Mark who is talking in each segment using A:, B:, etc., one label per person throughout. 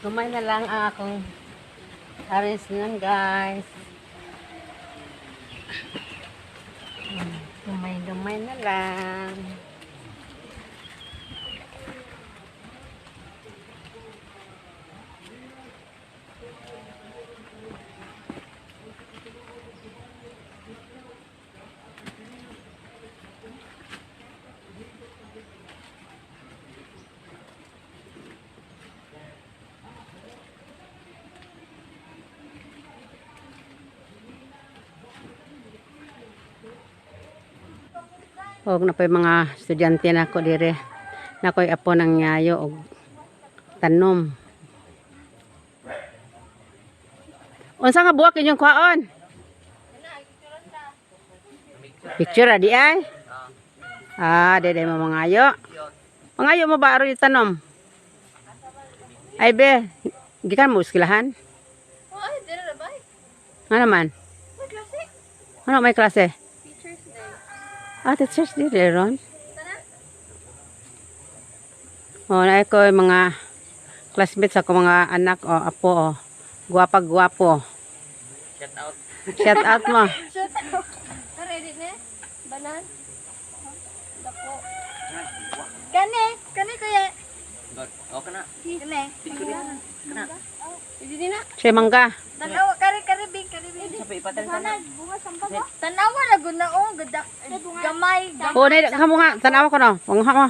A: Gamay na lang ang akong arrangement, guys. Gamay-gamay na lang. Og naa pa'y mga estudyante nako dire. Nakoy apo ng yayo og tanom. Unsa nga buwak inyong kuhaon? Picture adi ay? Ah, dede mo mangayo. Mangayo mo ba aron tanom? Ay be, gikan mo eskilahan?
B: Oh, ay, dira na ba?
A: Nga naman?
B: May klase.
A: Ano may klase?
B: Teacher's Day.
A: Ah, Teacher's Day ron.
B: Tara.
A: Oh, na ko yung mga classmates ako, mga anak o apo o. Guwapa guwapo.
C: Shout out.
A: Shout out mo.
B: Shoot. Ready na? Banan? Dako. Kani, kani kuya.
C: God. Okay na.
B: Kani.
C: Kana.
B: Hindi na.
A: Siya mangga.
B: Tanawa kari kari bing kari bing.
C: Sa ipatan ka na.
B: Tanawa ra gud na oh, gadak gamay.
A: Oh, na kamo nga tanawa ko no. Panguha mo.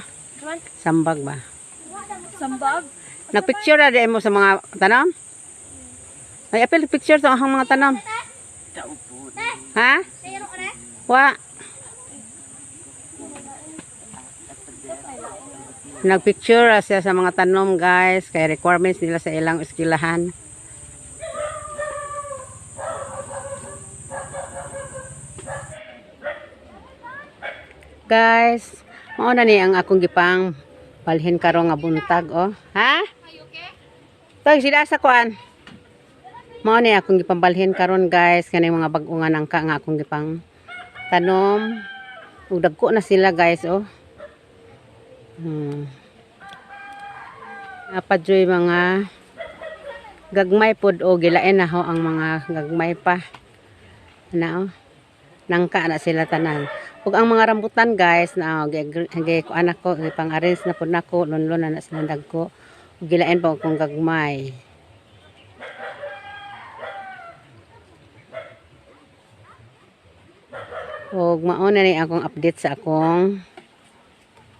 A: Sambag ba?
B: Sambag.
A: Nagpicture na di mo sa mga tanom? Ay, apil picture sa akong mga tanom.
C: Kaupo.
A: Ha? Wa. Nagpicture ra siya sa mga tanom, guys, kay requirements nila sa ilang eskilahan. Guys, mao na ni ang akong gipang balhin karon nga buntag oh. Ha? Tag sila sa kuan. Mao ni akong gipambalhin karon, guys, kani mga bag-o nga nangka nga akong gipang tanom. Ug dagko na sila, guys, oh. Napadyoy mga gagmay pod o gilain na ho ang mga gagmay pa. Na oh. Nangka na sila tanan. Ug ang mga rambutan, guys, na oh, gi gi ko anak ko gipang-arrange na pud nako, lunlon na na sila dagko. Ug gilain pa kong gagmay. Og mao na ni akong update sa akong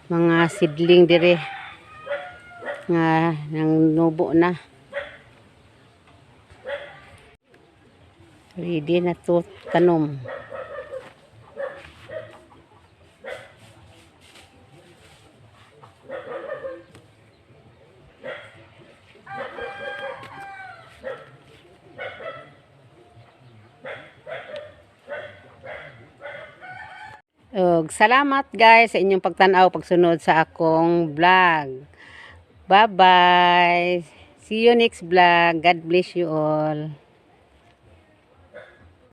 A: mga seedling dire nga nang nubo na. Ready na to tanom. Og salamat, guys, sa inyong pagtan-aw, pagsunod sa akong vlog. Bye-bye. See you next vlog. God bless you all.